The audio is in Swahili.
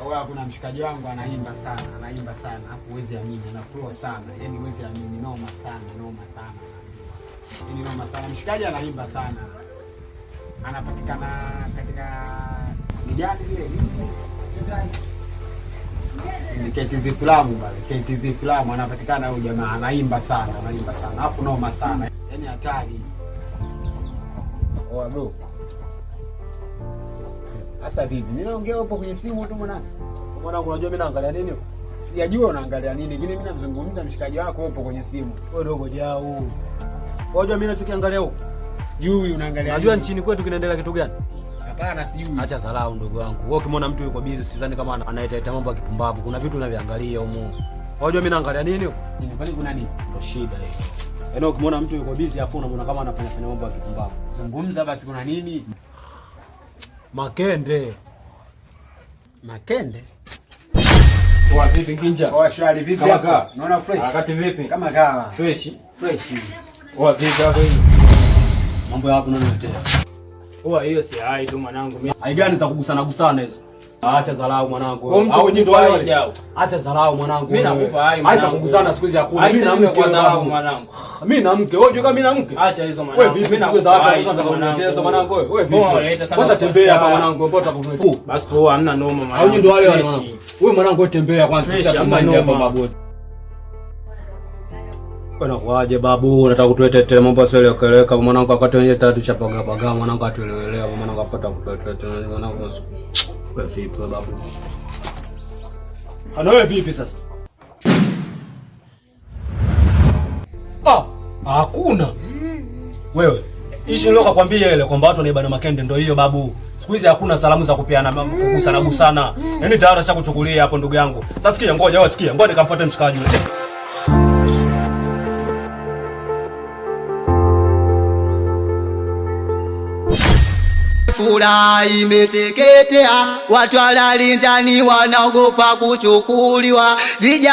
Oya, kuna mshikaji wangu anaimba sana, anaimba sana. Hapo huwezi amini, ana flow sana. Yaani huwezi amini, noma sana, noma sana. Yaani noma sana. Mshikaji anaimba sana. Anapatikana katika ni gani ile? Ni KTZ Filamu pale. KTZ Filamu anapatikana huyu jamaa, anaimba sana, anaimba sana. Alafu noma sana. Yaani hatari. Oya bro. Sasa vipi? Mimi naongea hapo kwenye simu tu mwanangu. Mwanangu, unajua mimi naangalia nini? Sijajua unaangalia nini, lakini mimi namzungumza mshikaji wako hapo kwenye simu. Wewe dogo jau. Unajua mimi nachokiangalia huko? Sijui unaangalia Unajua nini? nchini kwetu kinaendelea kitu gani? Hapana, sijui. Acha dharau ndugu wangu. Wewe ukimwona mtu yuko busy usizani kama anaita mambo ya kipumbavu. Kuna vitu unavyoangalia humo. Unajua mimi naangalia nini huko? Nini, kwani kuna nini? Ndio shida hiyo. Yaani ukimwona mtu yuko busy afu unamwona kama anafanya fanya mambo ya kipumbavu. Zungumza basi, kuna nini? Makende. Makende? Poa, vipi Nginja? Poa, shwari vipi? Kama Hapo? kaa. Naona fresh. Wakati vipi? Kama kaa. Fresh. Fresh. Poa, vipi hapo hivi? Mambo ya hapo unaniletea. Poa, hiyo si hai tu mwanangu. Mimi Ai gani za kugusana gusana hizo? Acha dharau mwanangu. Kwa mtu Au nyinyi ndio wale hai wale. jao. Acha dharau mwanangu. Mimi nakupa hai Ai za mwanangu. kugusana siku hizi hakuna. Ai Mimi na sasa mke kwa dharau babu. mwanangu. Mimi na mke. Wewe unajua kama mimi na mke? Acha hizo Wewe mwanangu. vipi? Mimi Mimi nakupa nakupa hai hai mwanangu. mwanangu. Wewe wewe Mbona vipi? unaleta sana Kwanza tembea hapa superstar? mwanangu, mbona utakuletea? Basi poa, hamna noma mwanangu. Au nyinyi ndio wale wale Fresh. mwanangu. Wewe mwanangu wewe tembea kwanza Fresh, sisi hamna hatumaindi hapa noma. babu. Wewe nakuaje babu? Unataka kutuletea tena mambo yasiyoeleweka mwanangu, wakati wenyewe tayari tushapaga paga mwanangu, atuelewelewa mwanangu, afuata kutuletea tena mwanangu. Wewe vipi wewe babu? Ana wewe vipi sasa? Ah, hakuna. Wewe, ishi nilio kakwambia ile kwamba watu wanaibana makende ndio hiyo babu. Siku hizi hakuna salamu za kupeana kugusana gusana. Yaani tayari ashakuchukulia hapo ndugu yangu. Sasa sikia, ngoja wewe sikia, ngoja nikamfuate mshikaji yule. Furaha imeteketea, watu walali ndani wanaogopa kuchukuliwa. Vijana